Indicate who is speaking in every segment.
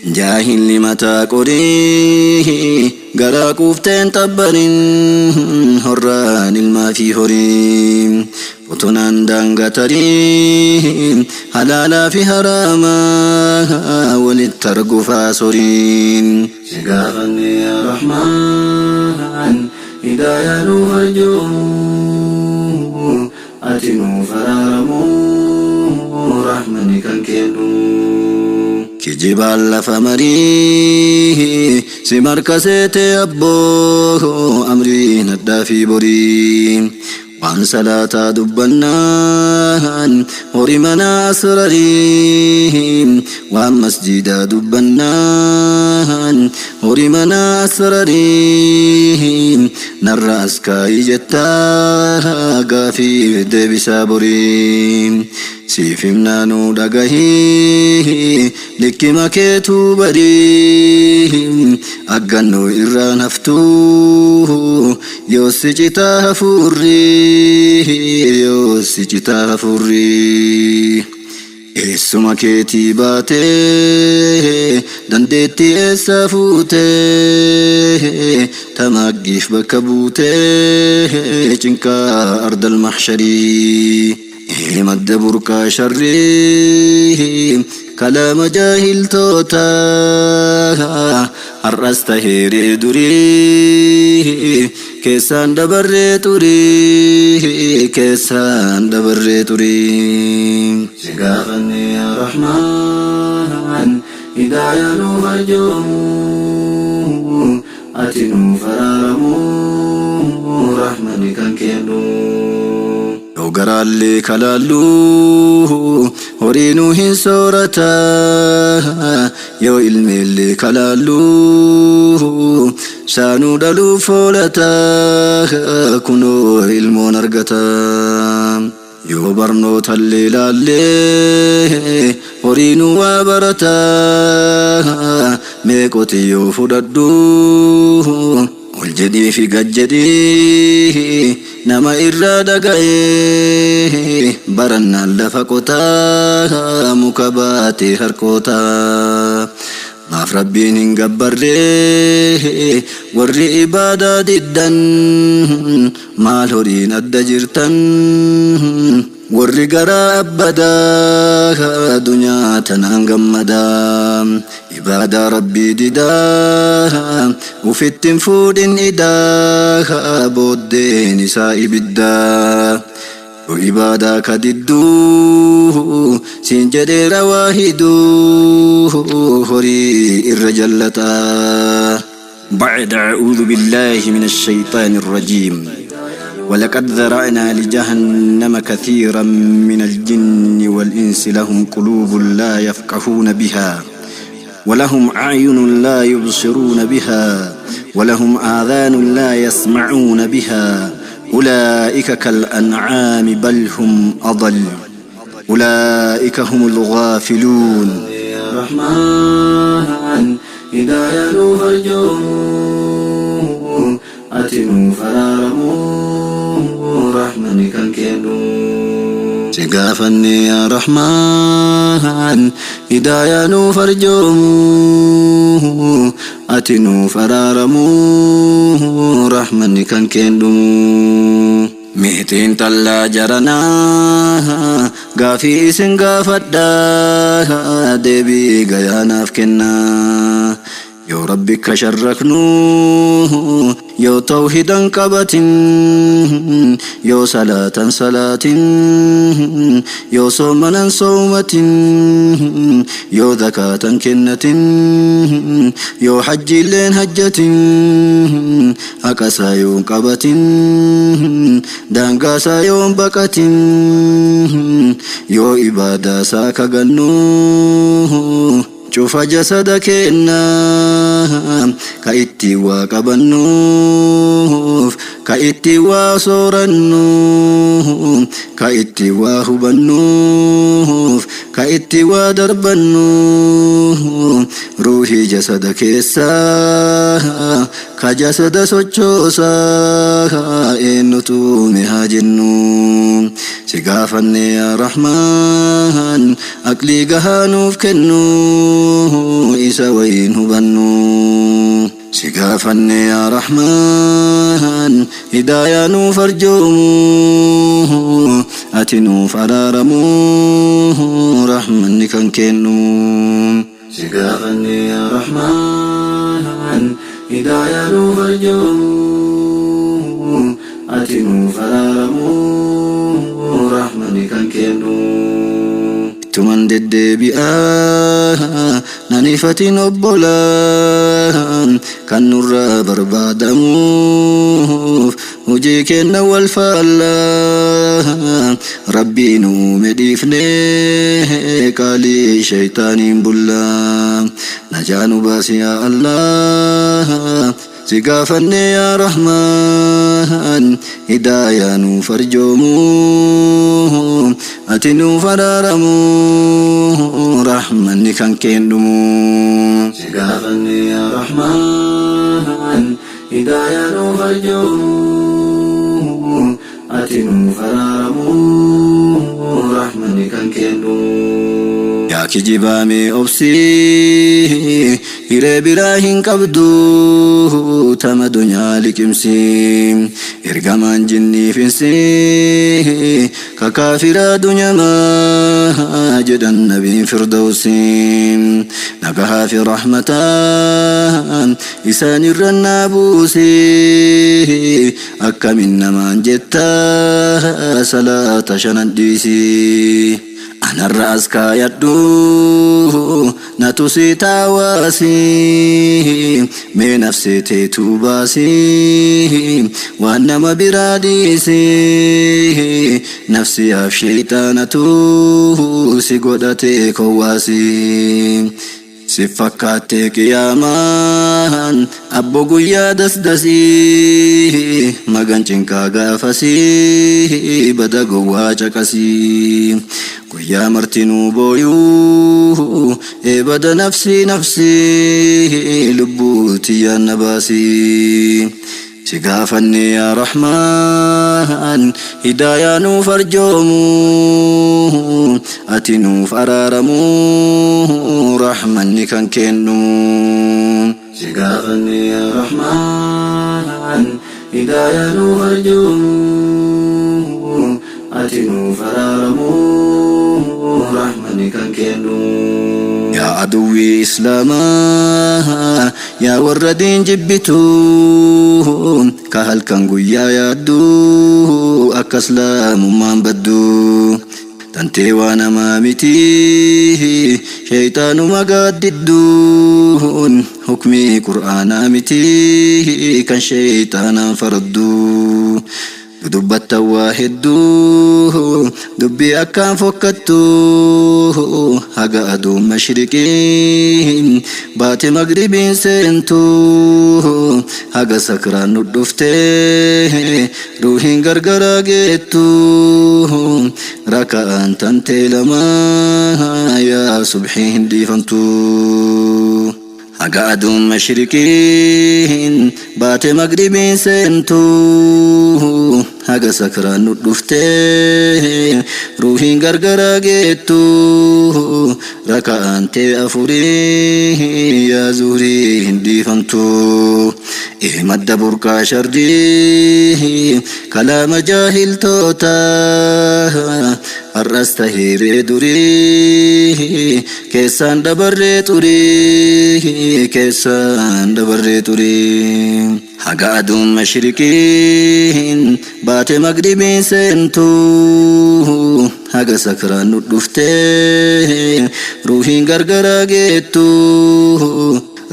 Speaker 1: Jaahilli mataa qorii garaa quufteen xabbarin horraan ilmaa fi horii fotonaan daangaa tarii halaalaa fi haraamaa walitti argufaa soriin. Si gaafanne yaa Rahmaan hidaayaa nuuf arjoomuu ati nuuf araaramuu rahmanni kan kennu. Kijibaan lafa marii si marka seetee abboo amriin addaa fi borii. Waan salaataa dubbannaan horii manaa asrarii. Waan masjidaa dubbannaan horii manaa asrarii. Narra as kaayii jettaa gaafii deebisaa borii. Siif himnaanuu dhagahii likkima keetuu barii. Aggannoo irraan haftuu yoo si citaa hafuurri yoo si citaa hafuurri. Eessuma keetii baatee dandeettii eessaa fuutee tamaaggiif bakka buutee cinqaa ardal mahsharii. Madda burqaa sharrii kalaama jaahiltoota har'as taheeree durii keessaan dabarree turii keessaan dabarree turii. Si gaafanne yaa Rahmaan hidaayaa nuuf arjoomuu ati nuuf araaramuu rahmanni kan kennu. Yoo garaallee kalaallu horii nu hin soorata yoo ilmeellee kalaallu saanuu dhaluuf oolata kunoo ilmoon argata. Yoo barnootallee laallee horii nu waa barata mee qotiyyoo fudhadhu ol jedhii fi gad jedhii nama irraa dhaga'ee barannaan lafa qotaa muka baatee harkootaa. Maaf rabbiin hin gabbarree warri ibaadaa diddan maal horiin adda jirtan warri garaa abbadaa dunyaa tanaan gammadaa ibaadaa rabbii didaa ufittin fuudhin idaa booddeen isaa ibiddaa. Yoo ibaadaa ka didduu siin jedheera waahiduu horii irra jallataa.
Speaker 2: بعد أعوذ بالله من الشيطان الرجيم ولقد ذرأنا لجهنم كثيرا من الجن والإنس لهم قلوب لا يفقهون بها ولهم أعين لا يبصرون بها ولهم آذان لا يسمعون بها أولئك كالأنعام بل هم أضل أولئك هم الغافلون.
Speaker 1: يا Rahmaan hidaayaa nuuf arjoomuu ati nuuf araaramuu rahmanni kan kennu. Si gaafanne yaa Rahmaan hidaayaa nuuf arjoomuu ati nuuf araaramuu rahmanni kan kennu. Meetiin tallaa jaranaa gaafii isin gaafadhaa deebii gayaanaaf kennaa. Yoo rabbi ka sharraknu yoo tawhidan qabatin yoo salaatan salaatin yoo soomanan soomatin yoo zakaatan kennatin yoo hajjiilleen hajjatin haqasaa yoon qabatin daangaasaa yoon baqatin yoo ibaadaasaa kagannu cufa jasada kennaa ka ittiin waa qabannuuf ka ittiin waa soorannu ka ittiin waa hubannuuf ka ittiin waa darbannu ruuhii jasada keessaa ka jasada sochoosaa eenyutu haa jennu si gaafanne yaa Rahmaan aqlii gahaa nuuf kennu. isa wayiin hubannu. Si gaafanne yaa Rahmaan hidaayaa nuuf arjoomu, ati nuuf araaramu, rahmanni kan kennu. Si gaafanne yaa Rahmaan hidaayaa nuuf arjoomu, ati nuuf araaramu, rahmanni kan kennu. Ittuman deddeebi'aa nan ifatin obbolaa, kan nurraa barbaadamuuf hojii kenna wal faallaa. Rabbiin uume dhiifnee qaalii shaytaaniin bullaa. Najaa nu baasi yaa Allah. Si gaafanne yaa Rahmaan hidaayaa nuuf arjoomu, ati nuuf araaramu, rahmanni kan kennumu. Si gaafanne yaa Rahmaan hidaayaa nuuf arjoomu, ati nuuf araaramu, rahmanni kan kennu. Yaa kijibaame obsii, hiree biraa hin qabdu, tama dunyaa liqimsi. Ergamaan jinniif insi ka kaafiraa dunyamaa jedhan nabiin firdawsi. Nagahaa fi rahmataa isaan irra naa buusi. Akkamin namaan jetta salaata shanan dhiisi? Anarra as kaayadhu, natu si taawaasi, mee nafsee teetuu baasi, waan nama biraa dhiisi. Nafsiyaaf sheeyxaanatu si godhatee kowwaasi. Si fakkaattee qiyaamaan abbo guyyaa dasdasii, magan cinqaa gaafasii, bada gowwaa caqasii. Guyyaa martinuu booyuu, ee bada nafsii nafsii, lubbuu tiyyaan na baasii. Si gaafanne yaa Rahmaan hidaayaa nuuf arjoomu, ati nuuf araaramu, rahmanni kan kennu. Si gaafanne yaa Rahmaan hidaayaa nuuf arjoomu, ati nuuf araaramu, rahmanni kan kennu. Yaa aduwwii Islaamaa, yaa warra diin jibbitu, ka halkan guyyaa yaaddu akka islaamummaan baddu. Tantee waa namaa miti, sheeyxaanuma gaaddidduun, hukmii qur'aanaa miti kan sheeyxaanaan faraddu. Dubbattan waa hedduu, dubbii akkaan fokkattu, haga aduun mashriqiin baate magribiin seentu, haga sakraan nu dhuftee ruuhiin gargaraa geettu, raka'aan tantee lama yaa subhii hin dhiifamtu. Haga aduun mashriqiin baate magribiin seentu, haga sakraan nu dhuftee ruuhiin gargaraa geettu, raka'aan tee afurii yaa zuhrii hin dhiifamtu. Ee madda burqaa sharrii kalaama jaahiltoota, har'as taheeree durii keessaan dabarree xurii, keessaan dabarree xurii. Haga aduun mashriqiin baate magribiin seentu, haga sakraan nu dhuftee ruuhiin gargaraa geettu,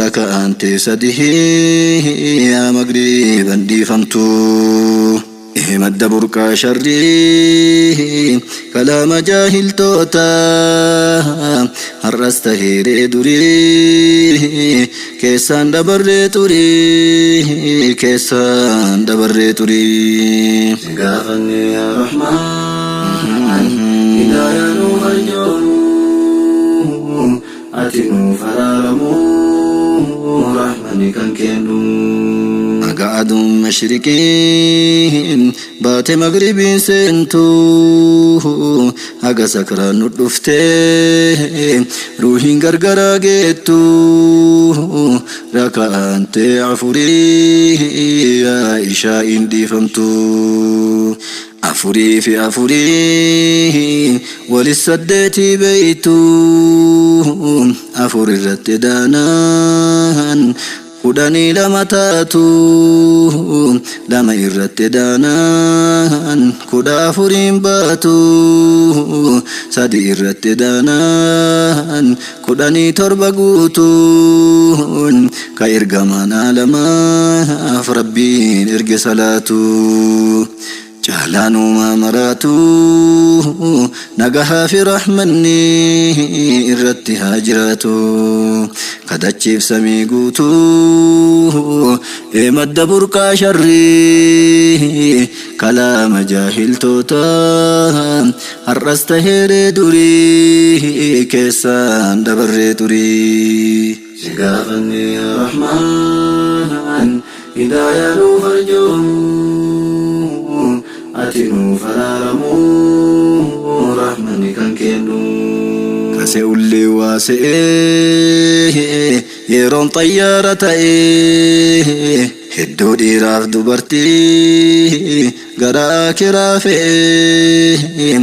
Speaker 1: raka'aan tee sadihii yaa magriban dhiifamtu. Ee madda burqaa sharrii kalaama jaahiltoota, har'as taheeree durii keessaan dabarree xurii, keessaan dabarree xurii. Si gaafanne yaa Rahmaan hidaayaa nuuf arjoomu, ati nuuf araaramu, rahmanni kan kennu. Haga aduun mashriqiin baate magribiin seentu, haga sakraan nu dhuftee ruuhiin gargaraa geettu. Raka'aan tee afurii yaa ishaa'iin dhiifamtu. Afurii fi afurii walis saddeetii beeytu. Afur irratti daanaan 12 taatu. Lama irratti daanaan 14n baatu. Sadi irratti daanaan 17 guutuun ka ergamaan aalamaaf Rabbiin erge salaatu. Caalaan uumaa maraatu nagahaa fi rahmanni irratti haa jiraatu. Kadachiif samii guutuu ee madda burqaa sharrii kalaama jaahiltoota har'as taheeree durii keessaan dabarree turii. Si gaafanne yaa Rahmaan hidaayaa nuuf arjoomu ati nuuf araaramu rahmanni kan kennu. Ka se'ullee waa se'ee yeroon xayyaara ta'ee hedduu dhiiraaf dubartii gara aakiraa fe'ee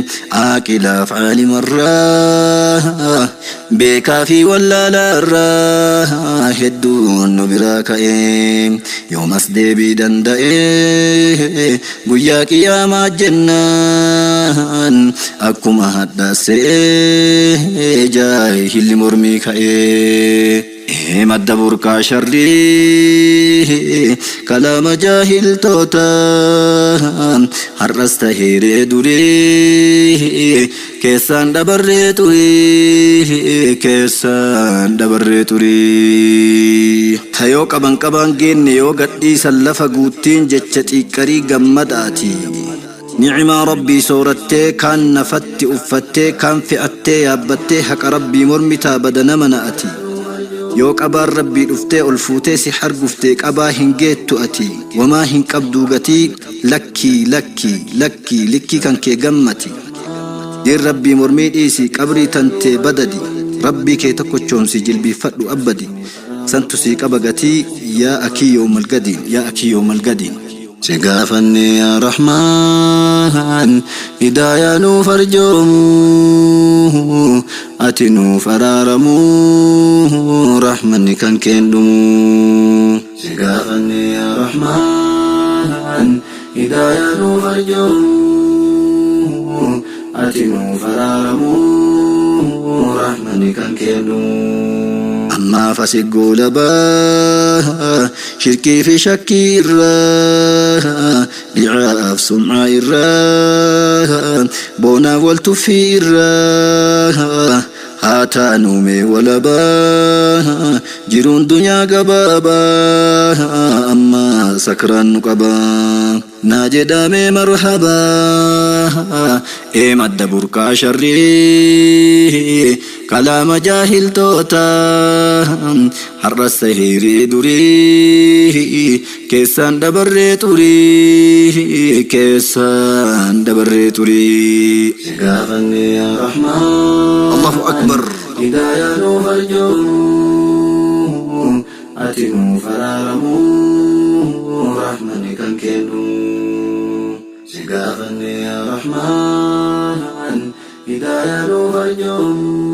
Speaker 1: aaqilaaf aalimarraa beekaa fi wallaalaarraa hedduun nu biraa ka'ee yoomas deebii danda'ee guyyaa qiyaamaa jennaan akkuma hadhaa se'ee jaahilli mormii ka'ee. Madda burqaa sharrii kalaama jaahiltoota har'as taheeree durii keessaan dabarree turii keessaan dabarree turii. Tayoo qaban qabaan geenne yoo gadhiisan lafa guuttiin jecha xiiqqarii gammadaati. Ni'imaa Rabbii soorattee kaan nafatti uffattee kaan fe'attee yaabbattee haqa Rabbii mormitaa bada nama na'ati. Yoo qabaan Rabbii dhuftee ol fuutee si harguftee qabaa hin geettu ati. Wamaa hin qabduu gatii lakkii lakkii lakkii likkii kan kee gammati. Diin Rabbii mormii dhiisi qabrii tantee badadi. Rabbii kee tokkochoomsi jilbiiffadhu abbadi. Santu sii qaba gatii yaa akii yoomal gadiin yaa akii yoomal gadiin. Si gaafanne yaa Rahmaan hidaayaa nuuf arjoomu ati nuuf araaramu rahmanni kan keen dhumu. Si gaafanne yaa Rahmaan hidaayaa nuuf arjoomu ati nuuf araaramu rahmanni kan keen dhumu. Ammaaf asi goolabaa shirkii fi shakkii irraa dhi'aaf sum'aa irraa boonaaf wal tuffii irraa haa taanuu mee walabaa jiruun dunyaa gabaabaa amma sakraan nu qabaa. Naa jedhamee marhabaa ee madda burqaa sharrii kalaama jaahiltoota har'as taheeree durii keessaan dabarree turii keessaan dabarree turii. Si gaafanne yaa Rahmaan Allahu Akbar. Hidaayaa nuuf arjoomu ati nuuf araaramu rahmanni kan kennu. Si gaafanne yaa Rahmaan hidaayaa nuuf arjoomu.